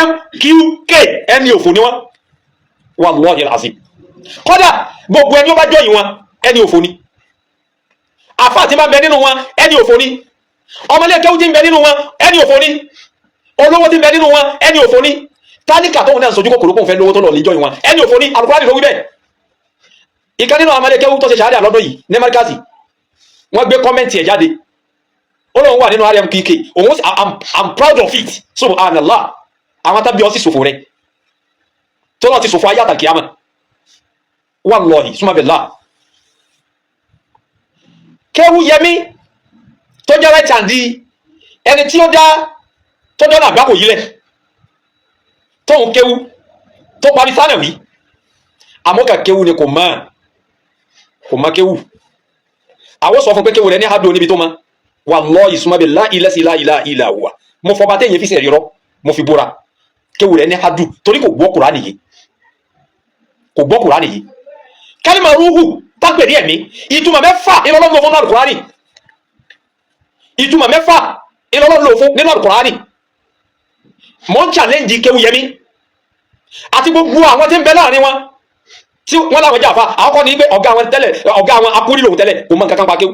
MQK, ẹni òfò ni wọ́n, wallahi alazim. Kódà gbogbo ẹni ó bá jọyìn wọn, ẹni òfò ni. Àfáà tí máa ń bẹ nínú wọn, ẹni òfò ni. Ọmọlé kéwú tí ń bẹ nínú wọn, ẹni òfò ni. Olówó tí ń bẹ nínú wọn, ẹni òfò ni. Tálíkà tóun náà sojú kòkòrò kóun fẹ́ lówó tó lọ lè jọyìn wọn, ẹni òfò ni. Al-Qur'ani ló wí bẹ́ẹ̀. Ìkan nínú àwọn ọmọlé kéwú tó ṣe ṣàhádà lọ́dún yìí ní Markazi, wọ́n gbé comment ẹ̀ jáde, ó lóun wà nínú RMQK, òun I'm proud of it. Subhanallah, àwọn tábí ọ sì ṣòfò rẹ tó lọ ti ṣòfò ayé àtàkìyàmà, wallahi summa billah. Kéwú yẹmí tó jẹ́ right hand ẹni tí ó dá tó dọ́nà àgbákò yìí lẹ̀, tóun kéwú tó parí sánàwí, àmọ́ kà kéwú ni, kò mọ̀ kéwú. Àwọn sọ fún pé kéwú rẹ ní hádùn níbi tó mọ̀. Wallahi summa billahi la ilaha illa huwa, mo fọba téèyàn fi sẹ̀rí rọ, mo fi búra, kéwú rẹ ní hádùn torí kò gbọ́ Kùránì yìí, kò gbọ́ Kùránì yìí. Kálímà rúhù tápẹ̀ ní ẹ̀mí, ìtumọ̀ mẹ́fà ìlọ́lọ́run fún nínú Kùránì. Ìtumọ̀ mẹ́fà ìlọ́lọ́run fún nínú Kùránì. Mọ́ ń challenge kéwú yẹmí àti gbogbo àwọn tí ń bẹ láàrin wọn tí wọ́n láwọn jẹ́ àfa. Àwọn kọ́ ní pé ọ̀gá wọn tẹ́lẹ̀, ọ̀gá wọn akúrí lòun tẹ́lẹ̀, kò mọ nǹkan kan pa kéwú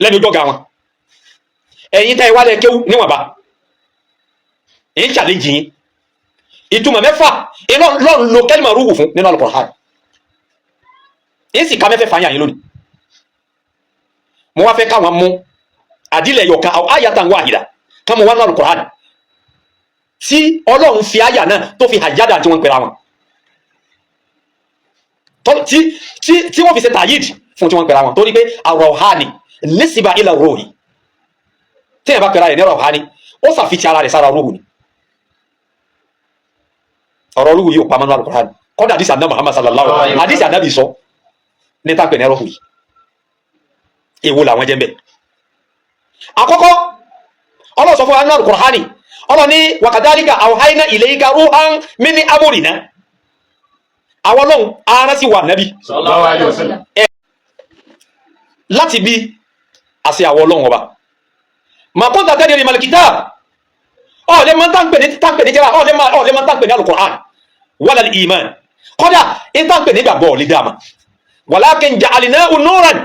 lẹ́nu ojú ọ̀gá wọn. Ẹ̀yin tẹ́ ẹ wálẹ̀ kéwú níwọ̀nba, èyí challenge yín. Ìtumọ̀ mẹ́fà ìlọ́run lo kẹ́lìmọ̀ rúhù fún nínú Al-Qur'an, èyí sì ká mẹ́fẹ́ fàáyà yín lónìí. Mo wá fẹ́ káwọn mú àdílẹ̀ yọ̀kan àwọn ayatan wahida ká mú wá nínú Al-Qur'an tí Ọlọ́run fi àyà náà tó fi àjádà tí wọ́n ń pera wọn, tí wọ́n fi ṣe tàyíd fún tí wọ́n ń pera wọn, torí pé ar-rawhani nisba ila ruhi. Tí ẹ̀ bá pera rẹ̀ ní rawhani, ó ṣàfihàn ara rẹ̀ sára ruhu ni. Ọ̀rọ̀ ruhu yìí ò pamọ́ ní Al-Qur'an. Kọ́dà àdìsí àná Muhammad sallallahu alaihi wasallam, àdìsí ànábì sọ ní tápẹ̀ ní ruhu yìí. Èwo làwọn jẹ́ ń bẹ̀? Àkọ́kọ́, Ọlọ́run sọ fún wa nínú Al-Qur'ani, Ọlọ́run ní wa kadhalika awhayna ilayka ruhan min amrina. Àwọn Ọlọ́run ara sí wa nábì sallallahu alaihi wasallam. Láti bí àṣẹ àwọn Ọlọ́run ọba. Ma kunta tadri mal kitab, ọ̀lẹ́ máa ń tàǹpẹ̀ ní jẹ́ra, ọ̀lẹ́ máa ń tàǹpẹ̀ ní Al-Qur'an wala al-iman, kọ́dà ń tàǹpẹ̀ ní ìgbàgbọ́ ọ̀lẹ́ dáàmà. Walakin ja'alnahu nuran,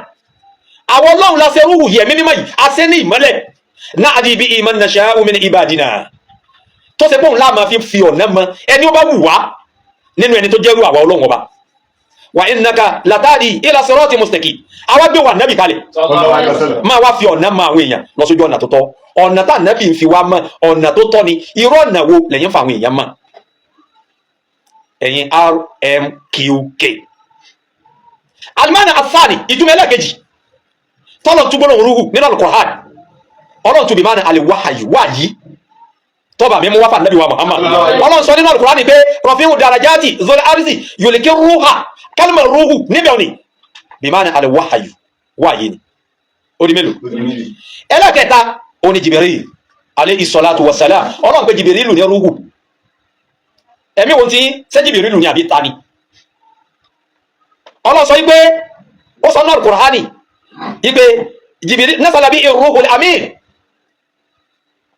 àwọn Ọlọ́run la ṣe rúhù yẹ̀mí mímọ́ yìí, a ṣe ní ìmọ́lẹ̀, nahdi bihi man nasha'u min ibadina, tó ṣe pọ́n láàmà fi ọ̀nà mọ ẹni ó bá wù wá nínú ẹni tó jẹ́rú àwa Ọlọ́run ọba. Wa innaka latahdi ila sirati mustaqim. Àwa gbé wa nábì kalẹ̀ sallallahu alaihi wasallam. Máa wá fi ọ̀nà mọ àwọn èèyàn lọ sójú ọ̀nà tó tọ́. Ọ̀nà tá nábì ń fi wá mọ́, ọ̀nà tó tọ́ ni. Irú ọ̀nà wo lẹ́yìn fa àwọn èèyàn mọ́, ẹ̀yin RMQK? Alimana asani, ìtumọ̀ ẹlẹ́ẹ̀kejì tọ́lọ̀ túbọ̀ lòun rúhù nínú Al-Qur'an, Ọlọ́run tún bí máa ní al-wahyu, wáyí tọ́ba mi mú wáfà nàbí wa Muhammad. Ọlọ́run sọ nínú Al-Qur'an ni pé rafi'u darajati zul arsi yulki ruha. Kálímà rúhù níbẹ̀ òní bí máa ní al-wahyu, wáyí ni. Ó di mélòó? Ẹlẹ́kẹta, ó ní Jibril alayhi salatu wa salam. Ọlọ́run pé Jibril ní rúhù. Ẹ̀mí wo ti ṣé Jibril ní àbí ta ni? Ọlọ́run sọ wípé, ó sọ náà Al-Qur'ani wípé Jibril nazala bihi ruhul amin.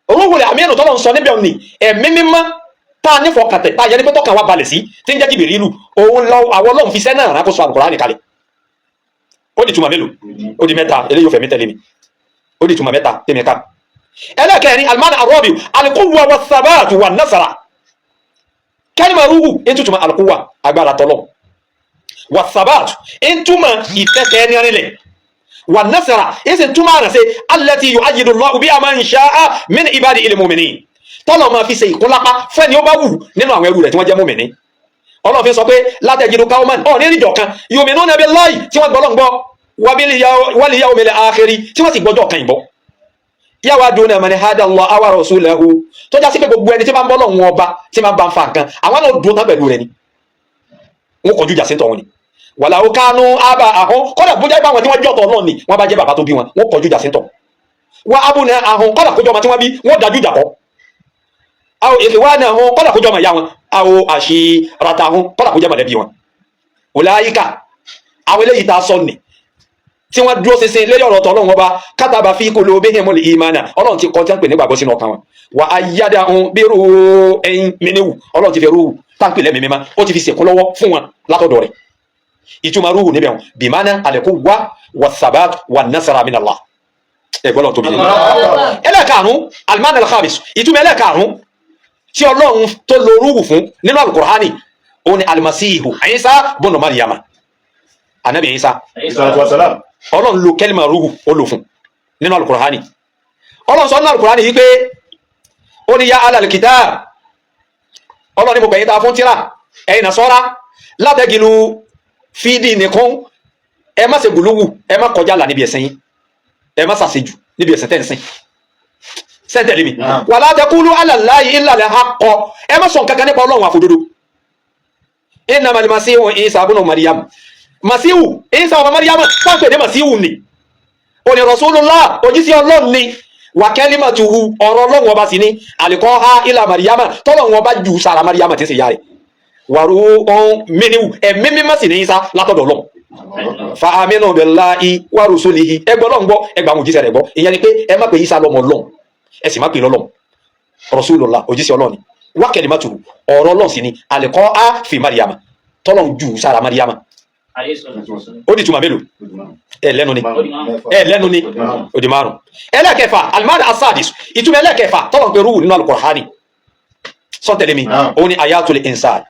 Ruhul amin tọ́lọ̀ ń sọ níbẹ̀ òní, ẹ̀mí mímọ́ tá a nífọ̀ọ́kàtẹ̀, tá a yẹ ní pé tọ́kàn wa balẹ̀ sí, tí ń jẹ́ Jibrilu, òun lọ àwọn Ọlọ́run fi sẹ́ náà rán kó sọ Al-Qur'ani kalẹ̀. Ó di túmọ̀ mélòó? Ó di mẹ́ta. Eléyìí ò fẹ̀mí tẹ̀lé mi. Ó di túmọ̀ mẹ́ta tèmi ká. Ẹlẹ́kẹ̀rin, al-ma'na ar-rabi' al-quwwa wa-thabatu wan-nasra. Kẹ́lìmọ̀ rúhù ń tútùmọ̀ al-quwwa, agbára tọ́lọ̀, wa-thabatu ń túmọ̀ ìfẹ́fẹ́ ní rinlẹ̀, wan-nasra ń sì túmọ̀ àrànṣe, allati yu'ayyidu Allahu biha man sha'a min ibadihi al-mu'minin, tọ́lọ̀ máa fi ṣe ìkúnlápá fún ẹni ó bá wù nínú àwọn ẹrú rẹ̀ tí wọ́n jẹ́ mùmìnì. Ọlọ́run fi sọ pé la tajidu qawman, ọ̀ ní ìjọ kan, yu'minuna billahi, tí wọ́n gbọ́ gbọ́, wal yawmil akhiri, tí wọ́n sì gbọ́jọ́ kan ìbọ̀, yawaduna man hada Allaha wa rasulahu, tó já sí pé gbogbo ẹni tí máa ń bọ́ lọ́hùn ọba tí máa ń bá ń fa nǹkan, àwọn náà dúró tán pẹ̀lú rẹ̀ ni, wọ́n kọjú ìjà sí tọ̀hún ni. Walau kanu aba'ahum, kọ́dà bójá ipá wọn tí wọ́n jọ́ tọ̀ náà ni wọ́n bá jẹ́ bàbá tó bí wọn, wọ́n kọjú ìjà sí tọ̀ wa abna'ahum, kọ́dà kójọ́ ọmọ tí wọ́n bí, wọ́n dájú ìjà kọ́, aw ikhwanahum, kọ́dà kójọ́ ọmọ ìyá wọn, aw ashiratahum, kọ́dà kójọ́ mọ̀lẹ́bí wọn. Ulaika, àwọn eléyìí tá a sọ ni. Tí wọ́n dúró ṣinṣin lórí ọ̀rọ̀ tọ́lọ́run Ọba, kataba fi qulubihimul imana, Ọlọ́run ti kọ́ tí wọ́n pè nígbàgbọ́ sínú ọkàn wọn. Wa ayyadahum bi ruhin minhu, Ọlọ́run ti fi rúhù táǹpì lẹ́mìí mímá, ó ti fi ṣèkún lọ́wọ́ fún wọn látọ̀dọ̀ rẹ̀. Ìtumọ̀ rúhù níbẹ̀ wọn bimana al-quwwa wa-thabat wa-nasra min Allah. Ẹ gbọ́dọ̀ tóbi nínú. Ẹlẹ́ẹ̀karùn-ún, al-ma'na al-khamis, ìtumọ̀ ẹlẹ́ẹ̀karùn-ún tí Ọlọ́run tó lo rúhù fún nínú Alukur'ani, òun ni Alimasihu Isa bọ́nà Mariama, Anabi Isa. Salatu wa salam. Ọlọ́run lo kẹ́lìmà rúhù, ó lò fún nínú Alukur'ani. Ọlọ́run sọ nínú Alukur'ani yìí pé ó ní ya ahlal kitab, Ọlọ́run ní mo gbẹ̀yìn ta fún tíra, ẹ̀yin Nasara, la taghlu fi dinikum, ẹ má ṣe gùlúwù, ẹ má kọjá là níbi ẹ̀sìn yín, ẹ má ṣàṣejù níbi ẹ̀sìn tẹ́ ń sìn sẹ́ńtẹ̀lì mi. Wala taqulu ala Allahi illa al-haqq, ẹ má sọ nǹkan kan nípa Ọlọ́run àfòdodo. Innamal masihu Isa ibn Maryam, Masihu Isa ọmọ Maryam sáńpẹ̀ ní Masihu ni òní Rasulullah, òjíṣẹ́ Ọlọ́run ni, wa kalimatuhu, ọ̀rọ̀ Ọlọ́run Ọba sì ni, alqaha ila Maryama, tọ́lọ́run Ọba jù sára Maryama tí ń ṣe ìyá rẹ̀, wa ruhun minhu, ẹ̀mí mímọ́ sì ní Isa látọ̀dọ̀ Ọlọ́run. Fa aminu billahi wa rusulihi, ẹ gbọ́ Ọlọ́run gbọ́, ẹ gbà àwọn òjíṣẹ́ rẹ̀ gbọ́. Ìyẹn ni pé ẹ má pè Isa lọ́mọ Ọlọ́run, ẹ sì má pè lọ́lọ́run. Rasulullah, òjíṣẹ́ Ọlọ́run ni, wa kalimatuhu, ọ̀rọ̀ Ọlọ́run sì ni, alqaha fi Maryama, tọ́lọ́run jù sára Maryama. Ó di túmọ̀ mélòó? Ẹ lẹ́nu ni, ẹ lẹ́nu ni, ó di márùn. Ẹlẹ́kẹfà, al-ma'na as-sadis, ìtumọ̀ ẹlẹ́kẹfà tọ́lọ̀ pé rúhù nínú Al-Qur'ani, sọ́tẹ̀lẹ̀ mi, òun ni hayatul insan,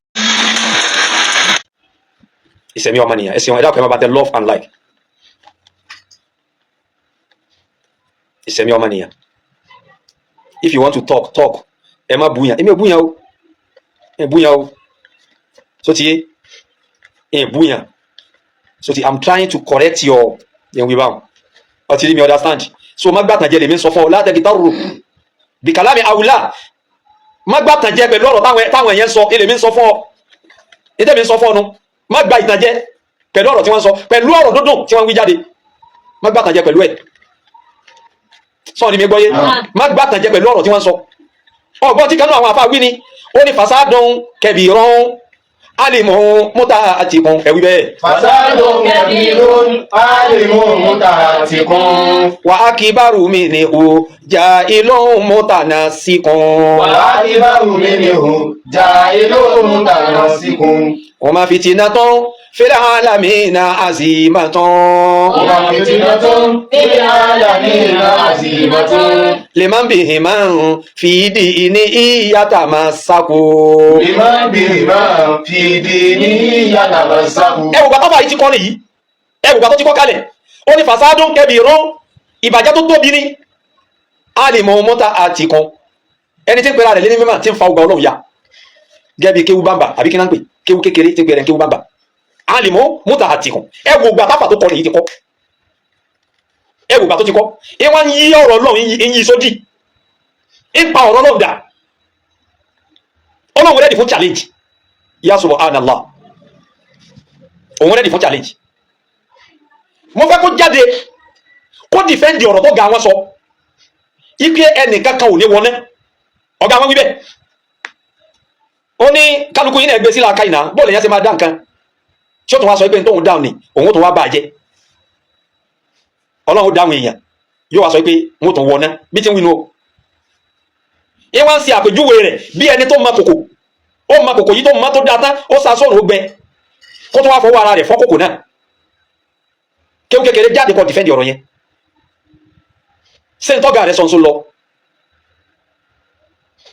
ìsẹ̀mí ọmọnìyàn. Ẹ̀sìn wọn, ẹ̀dá ọkọ̀ ẹ̀ máa bá tẹ love and like. Ìsẹ̀mí ọmọnìyàn. If you want to talk, talk. Ẹ má búyàn, èmi ò búyàn o, ẹ búyàn o, so ti yé ẹ búyàn, so ti I'm trying to correct your yẹn wí báwọn ọtí rí mi understand. So má gbàtàn jẹ, lèmi ń sọ fún ọ látẹ̀kí tọrọ bìkàlámi àwùlà, má gbàtàn jẹ pẹ̀lú ọ̀rọ̀ táwọn èèyàn ń sọ. Èlèmi ń sọ fún ọ, ìtẹ́mi ń sọ fún ọ nu, má gba ìtànjẹ pẹ̀lú ọ̀rọ̀ tí wọ́n ń sọ, pẹ̀lú ọ̀rọ̀ dúndùn tí wọ́n ń wí jáde. Má gbàtàn jẹ pẹ̀lú ẹ̀. Sọ ni mi gbọ́ yé? Má gbàtàn jẹ pẹ̀lú ọ̀rọ̀ tí wọ́n ń sọ. Ọgbọ́n tí kanú àwọn àfa wí ni ó ní fasadun kabirun alimu muta àtìkún, ẹ̀wí bẹ́ẹ̀. Fasadun kabirun alimun mutaatikun. Wa akibaru minhu jahilun mutanasikun. Wa akibaru minhu jahilun mutanasikun. Wa ma fitnatun fil alamina azimatun. Wa fitnatun fil alamina azimatun. Liman bihiman fi dini yatamassaku. Liman bihiman fi dini yatamassaku. Ẹ wò gbàtọ́fà yìí ti kọ́ nìyí, ẹ wò gbàtọ́ ti kọ́ kalẹ̀. Ó ní fasadun kabirun, ìbàjẹ́ tó tóbi ní alìmọ̀ mọ́ta àti kan, ẹni tí ń pera rẹ̀ lé ní mímọ̀, tí ń fa ọgbà Ọlọ́run ya gẹ́gẹ́ bí kéwú bàmbà, àbí kí náà ń pè kéwú kékeré tí ń pera rẹ̀ kéwú bàmbà, alìmọ̀ mọ́ta àti kan. Ẹ wò gbàtọ́fà tó kọ́ nìyí ti kọ́, ẹ wò gbà tó ti kọ́. Ẹ wá ń yí ọ̀rọ̀ Ọlọ́run, ń yí sódì, ń pa ọ̀rọ̀ Ọlọ́run dà. Ọlọ́run ready fún challenge. Ya subhanallah, òun ready fún challenge. Mo fẹ́ kó jáde kó defend ọ̀rọ̀ tó ga wọn sọ ipe ẹnìkan kan ò ní wọná. Ọ̀gá wọn wí bẹ́ẹ̀, ó ní kálukú yín náà gbé sílá káyìnà bóòlù yẹn ṣe máa dá nǹkan tí ó tún wá sọ pé tóun dáhùn ni òun ó tún wá bàjẹ́. Ọlọ́run ó dáhùn èèyàn, yóò wá sọ pé wọ́n tún wọná bí tí ń wí nu o. Ẹ wá ń ṣe àpèjúwe rẹ̀ bí ẹni tó ma kòkò, ó ma kòkò yìí tó ma tó dáa tán, ó sa sóòrùn, ó gbẹ, kó tó wá fọwọ́ ara rẹ̀ fọ́ kòkò náà. Kéwú kékeré, jáde kó defend ọ̀rọ̀ yẹn. Ṣé ń tọ́gà rẹ̀ sọ̀nsọ̀ lọ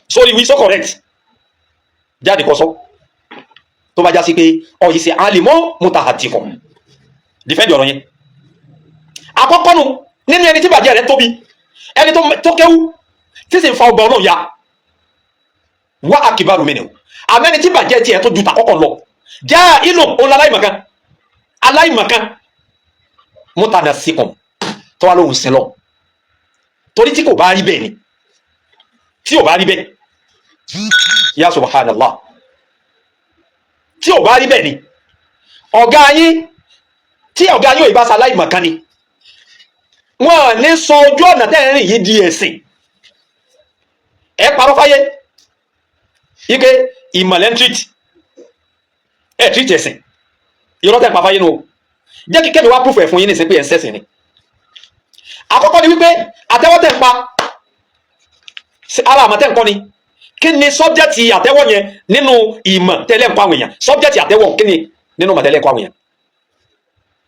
sórí wí so correct? Jáde kó sọ tó bá já sí pé ọ̀yìn ṣe alimọ́ mutahatikun, defend ọ̀rọ̀ yẹn. Àkọ́kọ́ nu nínú ẹni tí bàjẹ́ rẹ̀ tóbi, ẹni tó kéwú tí sì ń fa ọgbà Ọlọ́run ya, wá akibaru minhu, àmẹ́ni tí bàjẹ́ tiẹ̀ tó ju tàkọ́kọ́ lọ já inú òun aláìmọ̀kan, aláìmọ̀kan mutanasikun tó wá lóhùn sílọ. Torí tí kò bá rí bẹ́ẹ̀ ni, tí ò bá rí bẹ́ẹ̀, ya subhanallah, tí ò bá rí bẹ́ẹ̀ ni, ọ̀gá yín, tí ọ̀gá yín ò ìbá sa aláìmọ̀kan ni, wọ́n ní sọ ojú ọ̀nà tẹ́ ń rìn yìí di ẹ̀sìn. Ẹ parọ́ fáyé ike ìmọ̀lẹ́ ń treat ẹ̀, treat ẹ̀sìn. Irọ́ tẹ́ ń pa fáyé nu o. Jẹ́ kí kẹ́mi wá proof ẹ̀ fún yín nísìnyí pé ẹ̀ ń ṣẹ̀sìn ni. Àkọ́kọ́ ni wípé àtẹ́wọ́ tẹ̀ ń pa ara àmọ́ tẹ̀ ń kọ́ ni. Kí ni subject àtẹ́wọ́ yẹn nínú ìmọ̀ tẹ́lẹ̀ ń kọ́ àwọn èèyàn? Subject àtẹ́wọ́, kí ni nínú ìmọ̀ tẹ́lẹ̀ ń kọ́ àwọn èèyàn?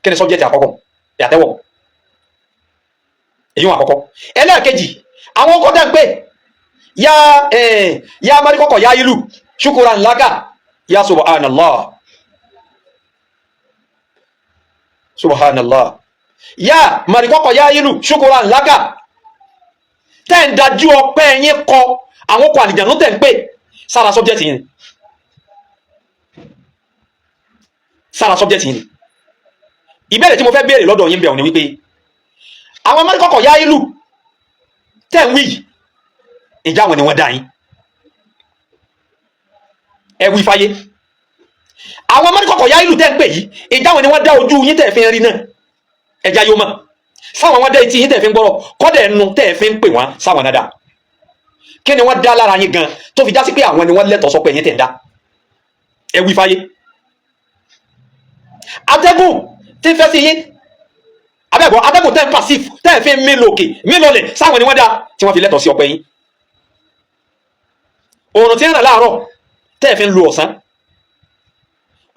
Kí ni subject àkọ́kọ́ àtẹ́wọ́? Èyí wọn àkọ́kọ́. Ẹlẹ́ẹ̀kejì, àwọn ọkọ̀ tẹ́ ń pè ya ya marikọ́kọ̀ ya ìlú ṣukuran laka ya subhanallah subhanallah ya marikọ́kọ̀ ya ìlú ṣukuran laka, tẹ́ ń dájú ọpẹ́ yín kọ àwọn ọkọ̀ àlìjànú tẹ́ ń pè, sára subject yìí ni, sára subject yìí ni. Ìbéèrè tí mo fẹ́ béèrè lọ́dọ̀ yín bẹ̀ ni wípé àwọn marikọ́kọ̀ ya ìlú tẹ́ ń wí yìí, ìjà wọn ni wọ́n dá yín? Ẹ wí fáyé. Àwọn amárìkọ̀kọ̀ yá ìlú tẹ́ ń pè yìí, ìjà wọn ni wọ́n dá ojú yín tẹ́ fi ń rí náà? Ẹja yóò mọ̀ sáwọn wọn dá etí yín tẹ́ fi ń gbọ́rọ̀, kọ́dẹ̀ ẹnu tẹ́ fi ń pè wọ́n, sáwọn náà dá? Kí ni wọ́n dá lára yín gan tó fi já sí pé àwọn ni wọ́n lẹ́tọ̀ọ́ sọ pé yín tẹ̀ ń dá? Ẹ wí fáyé. Atẹ́gùn tí ń fẹ́ sí yín abẹ́gbọ́, atẹ́gùn tẹ́ ń pasif tẹ́ fi ń mí lòkè mí lọlẹ̀, sáwọn ni wọ́n dá tí wọ́n fi lẹ́tọ̀ọ́ sí ọpẹ́ yín? Òòrùn tí ń ràn láàárọ̀ tẹ́ fi ń lo ọ̀sán,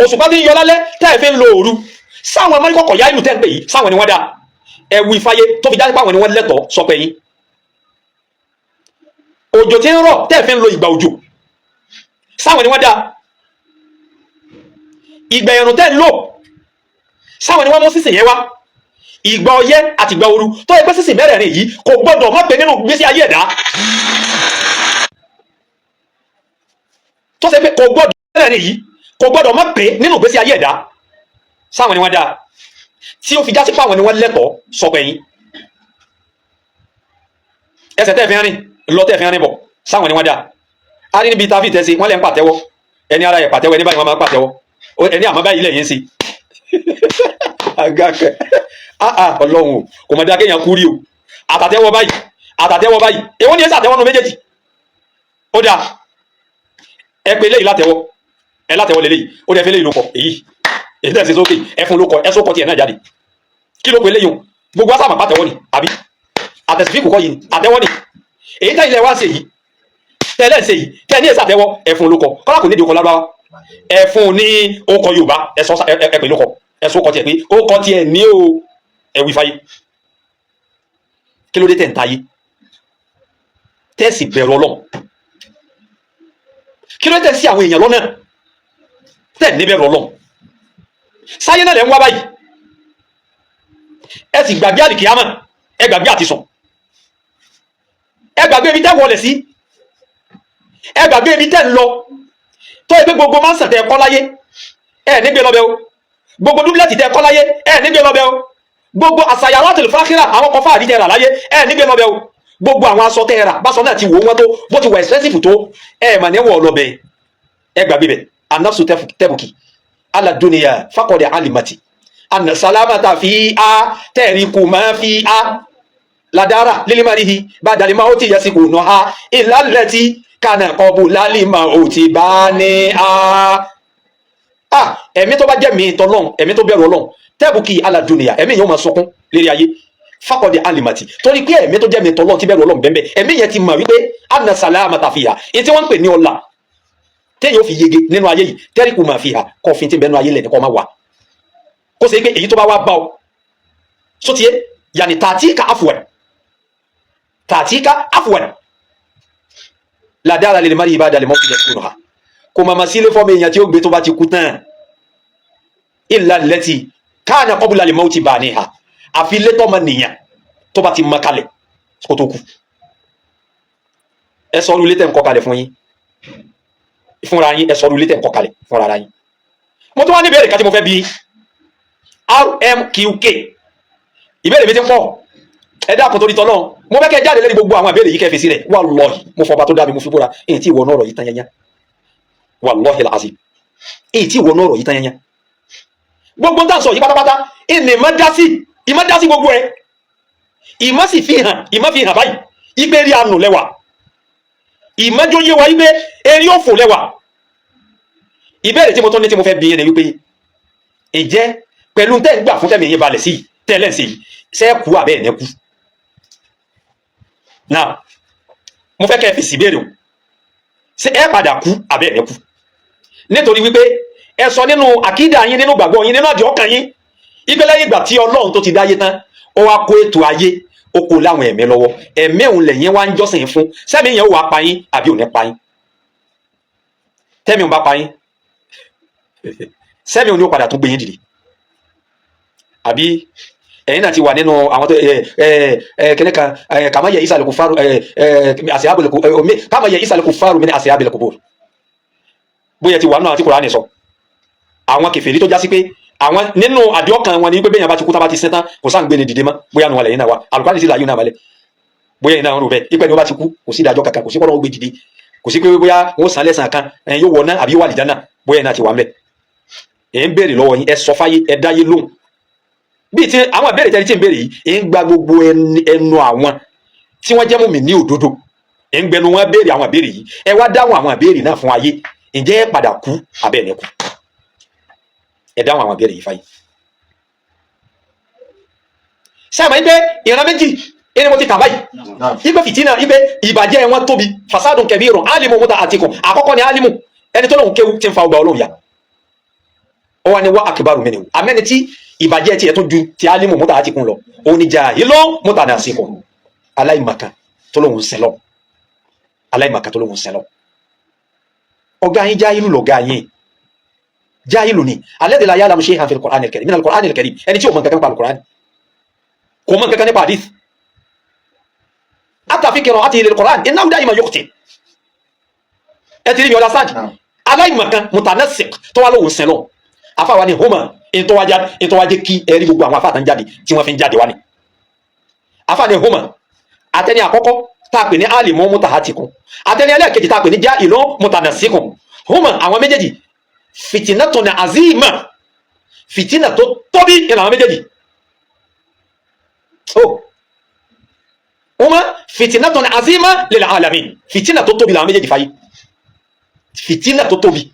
òṣùpá tí ń yọ lálẹ́ tẹ́ fi ń lo òru, sáwọn amárìkọ̀kọ̀ yá ìlú tẹ́ ń pè yìí, sáwọn ni wọ́n dá? Ẹ̀wù ìfàyè tó fi jáde páwọn ni wọ́n lẹ́tọ̀ọ́ sọpẹ́ yín. Òjò tí ń rọ̀ tẹ́ fi ń lo ìgbà òjò, sáwọn ni wọ́n dá? Ìgbà ẹ̀rùn tẹ́ ń lò, sáwọn ni wọ́n mú sísìn yẹn wá? Ìgbà ọyẹ́ àti ìgbà ooru tó yẹ pé sísìn mẹ́rẹ̀ẹ̀rin yìí kò gbọ́dọ̀ má pé nínú gbésí ayé ẹ̀dá, tó ṣe pé kò gbọ́dọ̀ mẹ́rẹ̀ẹ̀rin yìí kò gbọ́dọ̀ má pé nínú gbésí ayé ẹ̀dá, sáwọn ni wọ́n dá tí ó fi já sí pé àwọn ni wọ́n lẹ́tọ̀ọ́ sọpẹ́ yín? Ẹsẹ̀ tẹ́ fi ń rìn lọ, tẹ́ fi ń rìn bọ̀, sáwọn ni wọ́n dá? A rí níbi tá a fi tẹ́sí wọ́n lẹ́ ń pàtẹ́wọ́, ẹni ara ẹ̀ pàtẹ́wọ́, ẹni báyìí wọ́n máa ń pàtẹ́wọ́, ẹni àmọ́ báyìí lẹ́yìn sí agakẹ. Ah, Ọlọ́run o, kò mọ̀ dá kéèyàn kú rí o. Àtàtẹ́wọ́ báyìí, àtàtẹ́wọ́ báyìí, èwo ni ẹ sàtẹ́wọ́ nu méjèèjì? Ó dáa, ẹ pé eléyìí látẹ́wọ́, ẹ látẹ́wọ́ lélẹ́yìí, ó dẹ̀ fi eléyìí ló kọ èyí, èyí tẹ̀ sí sókè, ẹ fún ló kọ, ẹ sókọ tiẹ̀ náà jáde. Kí ló pe eléyìí o? Gbogbo asàmà pàtẹ́wọ́ ni àbí àtẹ̀sífíkù kọ́ yìí, àtẹ́wọ́ ni. Èyí tẹ́ ilẹ̀ wá ṣe yìí, tẹ́lẹ̀ ṣe yìí, tẹ́ ní èsì àtẹ́wọ́, ẹ fún ló kọ. Kọ́lá kò ní ìdí okọ̀ lábáwá, ẹ fún ní okọ̀ Yorùbá, ẹ sọ ẹ pè ló kọ, ẹ sókọ tiẹ̀ pé ó kọ tiẹ̀ ní o. Ẹ wí fáyé, kí ló dé tẹ̀ ń tayé tẹ́sì bẹ̀rù Ọlọ́run? Kí ló dé tẹ̀ sí àwọn èèyàn lọ́nà tẹ̀ ní bẹ̀rù Ọlọ́run? Sáyé náà lẹ̀ ń wá báyìí, ẹ sì gbàgbé àlìkìyámà, ẹ gbàgbé àtisùn, ẹ gbàgbé ibi tẹ́ wọlé sí, ẹ gbàgbé ibi tẹ́ ń lọ. Tó ẹ pé gbogbo máa ń sàn tẹ́ ẹ kọ́ láyé, ẹ nígbè lọ́bẹ̀ o. Gbogbo dúbílẹ̀tì tẹ́ ẹ kọ́ láyé, ẹ nígbè lọ́bẹ̀ o. Gbogbo àṣàyàrá àtẹlifákírà àwọn kan fáàrí tẹ́ rà láyé, ẹ nígbè lọ́bẹ̀ o. Gbogbo àwọn aṣọ tẹ́ rà, báṣọ náà ti wò wọ́n tó, bó ti wà expensive tó, ẹ mà ní wọ̀ lọ́bẹ̀. Ẹ gbàgbé bẹ̀. Anafsu tẹ́bùkì ala dunuya fakọ̀dẹ̀ alimati ana salamata fi a tẹ̀ríkù máa fi a ladara lilimarihi badalima ó ti yẹsi kò nù ha ìlàlẹ́tì kànà kọ́bù lálìmà ó ti bá ní a. A ẹ̀mí tó bá jẹ́ mi tọ́lọ́n, ẹ̀mí tó bẹ̀rù Ọlọ́run, tẹ́bùkì ala dunuya, ẹ̀mí yẹn ó máa sunkún lérí ayé. Fakọ̀dẹ̀ alimati, torí pé ẹ̀mí tó jẹ́ mi tọ́lọ́n ti bẹ̀rù Ọlọ́run bẹ́ẹ̀, ẹ̀mí yẹn ti mọ̀ wípé ana salamata fi ha, èyí tí wọ́n ń pè ní ọlà téèyàn ó fi yege nínú ayé yìí, tẹ́ríkù máa fi hà kọfin tí ń bẹ nínú ayé lẹ̀ ní kọ́ máa wà, kó ṣe pé èyí tó bá wá bá ọ sótìyé yàní tàtíkà afuwẹ̀, tàtíkà afuwẹ̀ ládàra lè má rí ibà dalẹ̀ mọ́ fìyà kúrò ha, kò màmá sílé fọ́ọ̀mù èèyàn tí ó gbé tó bá ti kú tán, ìlà lẹ́tì káàní kọ́bùlà lè mọ́ ti bà ní ha, àfi létọ́ ma nìyàn tó bá ti mọ kalẹ̀ kó tó kú. Ẹ sọ ọ́ lé tẹ̀ ń kọ́ kalẹ̀ fún yín fúnra yín, ẹ sọ ilé tẹ̀ ń kọ́ kalẹ̀ fúnra ara yín. Mo tún wá ní ìbéèrè kan tí mo fẹ́ bi RMQK. Ìbéèrè mi ti ń pọ̀, ẹ dákun torí tọ́lọ́run, mo fẹ́ kẹ́ jáde lórí gbogbo àwọn ìbéèrè yìí kẹ́ fi sí rẹ̀. Wallahi, mo fọba tó dá mi, mo fi búra, èyí tí ìwọ náà rọ̀ yìí tán yẹnyẹn. Wallahi alazim, èyí tí ìwọ náà rọ̀ yìí tán yẹnyẹn. Gbogbo tá à ń sọ yìí pátápátá ìní ìmọ̀ dá sí, ìmọ̀ dá sí gbogbo ẹ̀, ìmọ̀ sì fi hàn, ìmọ̀ fi hàn báyìí ìgbé rí anù lẹ́wà, ìmọ́jó yé wa wípé eré òfò lẹ́wà. Ìbéèrè tí mo tún ní tí mo fẹ́ bi yín ni wípé ǹjẹ́ Pẹ̀lú tẹ́ ń gbà fún tẹ́mi yín balẹ̀ sí yìí, tẹ́lẹ̀ ń ṣe yìí, ṣé ẹ kú àbẹ́ ẹ̀ ní kú? Náà mo fẹ́ kẹ́ ẹ fèsì béèrè o. Ṣé ẹ padà kú àbẹ́ ẹ̀ ní kú? Nítorí wípé ẹ sọ nínú àkídà yín, nínú gbàgbọ́ yín, nínú àdìẹ ọkàn yín, ipe lẹ́yìn ìgbà tí Ọlọ́run tó ti dáyé tán, ó wá kó ètò ayé, ó kó láwọn ẹ̀mí lọ́wọ́. Ẹ̀mí òun lẹ̀yìn wá ń jọ́sìn fún. Sẹ́mi yẹn ó wàá pa yín àbí ò ní pa yín? Tẹ́mi òun bá pa yín, sẹ́mi òun ni ó padà tún gbé yín dìde? Àbí ẹ̀yin náà ti wà nínú àwọn tó ẹ ẹ ẹ kẹ́lẹ́ kan ẹ kama yẹ isal kufaru ẹ ẹ asihabul ẹ omi kama yẹ isal kufaru min asihabil qubur? Bóyá ti wà nínú àwọn tí Kùránì sọ, àwọn kèfèrí tó já sí pé àwọn nínú àdìọ́kàn wọn ni pé bẹ́ẹ̀ yẹn bá ti kú, tá bá ti sin tán, kò sáà ń gbé ni dìde mọ́. Bóyá nù wọn lẹ́yìn náà wà, Àlùkùránì sì láyé náà balẹ̀. Bóyá yìí náà ń rò bẹ́ẹ̀, ipẹ́ ni wọ́n bá ti kú, kò sí ìdájọ́ kankan, kò sí kọ́ lọ́wọ́ gbé dìde, kò sí pé bóyá wọ́n san lẹ́sàn kan, ẹ̀ yóò wọ̀ náà àbí yóò wà lìjánà. Bóyá yìí náà ti wà ń bẹ̀. Ẹ̀ ń béèrè lọ́wọ́ yín, ẹ sọ fáyé, ẹ dáyé lóhùn. Bíi ti àwọn ìbéèrè tẹ́lẹ̀ tí ń béèrè yìí, ẹ̀ ń gba gbogbo ẹnu àwọn tí wọ́n jẹ́ mùmí ní òdodo, ẹ̀ ń gbẹnu wọn béèrè àwọn ìbéèrè yìí. Ẹ wá dáhùn àwọn ìbéèrè náà fún ayé. Ǹjẹ́ ẹ padà kú abẹ́ ẹ̀ ní kú? Ẹ dáhùn àwọn ìbéèrè yìí fáyé. Sáà máa ń pẹ́ ìran méjì ẹni mo ti kà báyìí, ipe fìtínà, ipe ìbàjẹ́ wọn tóbi, fasadun kabirun, alimu muta àtikùn. Àkọ́kọ́ ni alimu, ẹni tó lóun kéwú tí ń fa ọgbà Ọlọ́run ya. Ó wá ní wá akbaru minhu, amẹ́ni tí ìbàjẹ́ tiẹ̀ tó ju ti alimu muta àtikùn lọ, òun ni jahilun mutanasikun, aláìmọ̀kan tó lóun sẹlọ, aláìmọ̀kan tó lóun sẹlọ. Ọ̀gá yín jáhìlú lọ̀gá yín, jáhìlú ni alladhi la ya'lamu shay'an fil Qur'an al-karim, min al-Qur'an al-karim. Ẹni tí ò mọ̀ nǹkan kan pa al-Qur'an, kò mọ̀ nǹkan kan nípa hadith, hatta fi qira'atihi lil-Qur'an innahu da'iman yukhti. Ẹ ti rí mi understand? Aláìmọ̀kan mutanasiq tó wá lóhùn sẹ́lọ̀, afáwa ni homa ìtọ́wájẹ́ kí ẹ rí gbogbo àwọn afáàtàn jáde tí wọ́n fi ń jáde wá ni. Afáà ni homa, àtẹni àkọ́kọ́ tá a pè ní alimu mutahatikun, àtẹni ẹlẹ́ẹ̀kejì tá a pè ní jahilun mutanasikun, homa àwọn méjèèjì fitinatun azima, fitina tó tóbi ní àwọn méjèèjì. Oh, huma fitinatun azima lil alamin, fitina tó tóbi làwọn méjèèjì fáyé, fitina tó tóbi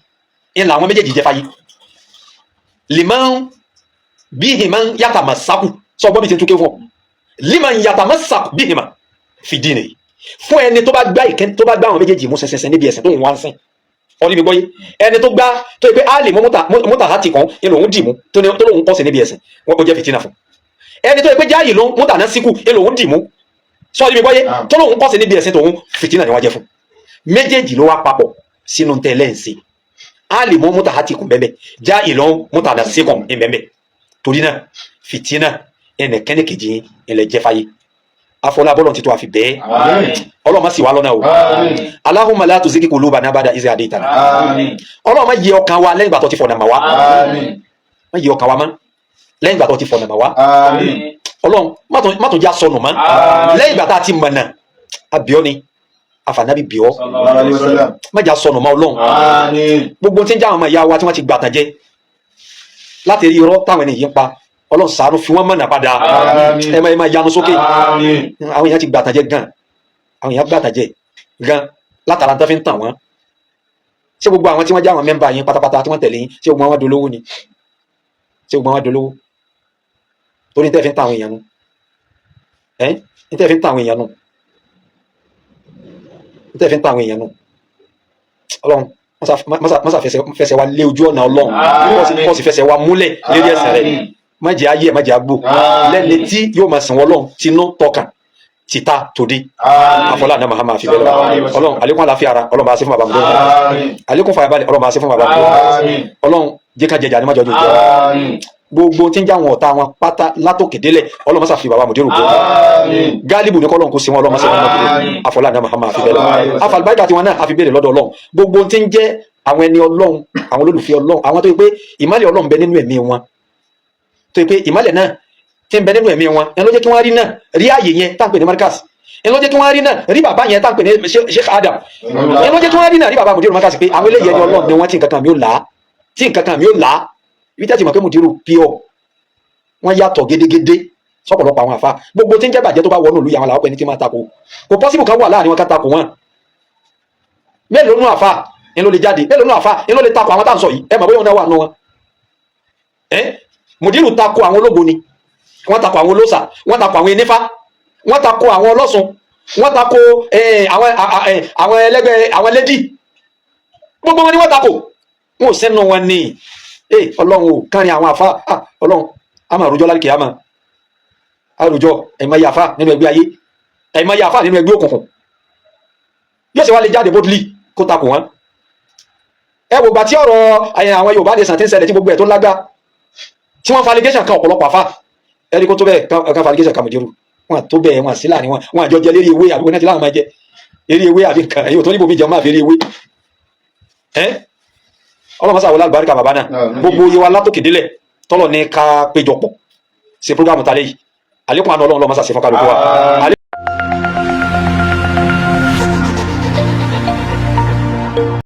ní làwọn méjèèjì jẹ́ fáyé. Liman bihima yatamasaku, sọ gbọ́ bí ti ń túnké fún ọ, liman yatamasaku bihima fi dini, fún ẹni tó bá gbá ìkẹ́, tó bá gbá àwọn méjèèjì mú sẹsẹsẹ níbi ẹ̀sìn tó ń wá ń sìn. Ọdún mi gbọ́ yé, ẹni tó gbá tó yẹ pé áàlì mú mútà hàtì kan ní lòun dì mú, tó lòun kọ́ sí níbi ẹ̀sìn wọn, ó jẹ́ fìtínà fún ẹni tó yẹ pé jáàyè ló mútà náà síkù ní lòun dì mú. Sọ ọdún mi gbọ́ yé, tó lòun kọ́ sí níbi ẹ̀sìn tòun, fìtínà ni wọ́n jẹ́ fún. Méjèèjì ló wá papọ̀ sínú tẹ́lẹ̀ ń ṣe. Áàlì mú mútà hàtì kùn bẹ́ẹ̀, jáàyè ló mútà náà síkù ní bẹ́ẹ̀. Torí náà fìtínà ẹnìkẹ́ni kejì ilẹ̀ jẹ́ fáyé. Afọlábọ́lọ̀ ti tó àfi bẹ́ẹ̀. Ọlọ́mọ sì wá lọ́nà o. Allahumma la tuzigh qulubana ba'da idh hadaytana. Ọlọ́mọ yẹ ọkàn wa lẹ́yìn ìgbà tó ti fọ̀nà mà wá. Má yẹ ọkàn wa mọ́ lẹ́yìn ìgbà tó ti fọ̀nà mà wá. Ọlọ́run má tún já sọnù mọ́ lẹ́yìn ìgbà tá a ti mọ̀nà. Àbíọ́ ni àfànàbí bíọ́, má já sọnù mọ́ Ọlọ́run. Gbogbo tí ń já àwọn ọmọ ìyá wa tí wọ́n ti gbàtàn jẹ láti rí irọ́ táwọn ènìyàn ń pa, Ọlọ́run ṣàánú, fi wọ́n mọ̀nà padà. Ẹ máa yanu sókè. Àwọn èèyàn ti gbàtàn jẹ gan, àwọn èèyàn gbàtàn jẹ gan látara tó fi ń tàn wọ́n. Ṣé gbogbo àwọn tí wọ́n jẹ́ àwọn member yín pátápátá tí wọ́n tẹ̀lé yín, ṣé gbogbo àwọn dolówó ni? Ṣé gbogbo àwọn dolówó? Torí tẹ́ fi ń tàn àwọn èèyàn nu, ẹ́ ní tẹ́ fi ń tàn àwọn èèyàn nu, ní tẹ́ fi ń tàn àwọn èèyàn nu. Ọlọ́run mọ́sà fẹsẹ̀ wa lé ojú ọ̀nà Ọlọ́run, kó sì fẹsẹ̀ wa múlẹ̀ lérí ẹsẹ̀ rẹ̀. Má jẹ́ ayé ẹ̀, má jẹ́ agbó lẹ́ni tí yóò máa sìn wọ́n Ọlọ́run tinú tọkàn tìta tòde. Àfọlá àná Mahama àfi bẹ́ẹ̀ lọ. Ọlọ́run, àlékún àlàáfíà ara, Ọlọ́run bá ṣe fún bàbá mi lónìí. Àlékún fàyàbalẹ̀, Ọlọ́run bá ṣe fún bàbá mi lónìí. Ọlọ́run jẹ́ ká jẹjà ní májọjú jẹ gbogbo tí ń já àwọn ọ̀tá wọn pátá látòkè délẹ̀. Ọlọ́run mọ́sà fi bàbá mùdírù bọ́ gáálíbù ní kọ́lọ́n kó sí wọn. Ọlọ́run mọ́sà wọn mọ́kúrò. Àfọlá àná Mahama àfi bẹ́ẹ̀ lọ. Àfàlùbáríkà tiwọn náà àfi bẹ́ẹ̀ lọ́dọ̀ Ọlọ́run. Gbogbo tí ń jẹ́ àwọn ẹni Ọlọ́run, àwọn olólùfẹ́ Ọlọ́run, àwọn tó yẹ pé ìmọ́lẹ̀ Ọlọ́run bẹ nínú ẹ̀mí wọn, tó yẹ pé ìmọ́lẹ̀ náà tí ń bẹ nínú ẹ̀mí wọn ẹni ló jẹ́ kí wọ́n rí náà rí ààyè yẹn tá à ń pè ní Markaz, ẹni ló jẹ́ kí wọ́n rí náà rí bàbá yẹn tá à ń pè ní Sheikh Adam, ẹni ló jẹ́ kí wọ́n rí náà rí bàbá Mudiru Markaz, pé àwọn eléyìí ẹni Ọlọ́run ni wọ́n, tí nǹkan kan mi ò là á, tí nǹkan kan mi ò là á. Ibi tẹ́tí mọ̀ pé Mudiru pure, wọ́n yàtọ̀ gédégédé sọ́pọ̀lọpọ̀ àwọn àfa. Gbogbo tí ń jẹ́ bàjẹ́ tó bá wọnú ìlú yàwọn làwọn pẹ̀lú tí máa takò. Kò possible kan wà láàrin wọn ká takò wọn. Mélòó nù àfa ni ló lè jáde? Mélòó nù àfa ni ló lè takò àwọn tá à ń sọ yìí? Ẹ mọ̀ bóyá wọn náà wà nù wọn. Ẹ Mùdírù tako àwọn ológo ni, wọ́n tako àwọn olóòṣà, wọ́n tako àwọn enífá, wọ́n tako àwọn ọlọ́sùn, wọ́n tako àwọn ẹlẹ́gbẹ́, àwọn lady, gbogbo wọn ni wọ́n tako. Wọn ò sẹ́nu wọn ni. Ọlọ́run ò kárin àwọn àfa. Ah, Ọlọ́run, a máa rojọ́ lálẹ́ kìámà, àròjọ. Ẹ̀mọ yàfa nínú ẹgbẹ́ ayé, ẹ̀mọ yàfa nínú ẹgbẹ́ òkùnkùn, yóò ṣe wá lè jáde boldly kó takò wọn? Ẹ wò gbà tí ọ̀rọ̀ àwọn Yorùbá nation ti ń ṣẹlẹ̀, tí gbogbo ẹ̀ tó lágbá, tí wọ́n fa allegation kan ọ̀pọ̀lọpọ̀ àfa, ẹni kó tó bẹ́ẹ̀ kan fa allegation kan Mùdírù, wọn tó bẹ́ẹ̀, wọn sí láàrin wọn, wọn àjọ jẹ lérí ewé àbí wọn ti láwọn máa jẹ eré ewé àbí nǹkan ẹ̀yìn tó níbo mi jẹun máa fi eré ewé ẹ́. Ọlọ́mọ sáwọlá àlùbáríkà bàbá náà. Gbogbo iye wa látòkè délẹ̀ tọ́lọ̀ ní ká péjọpọ̀ ṣe program talẹ́ yìí, àlékún àná Ọlọ́run lọ́mọ sàṣẹ fún kálukú wa.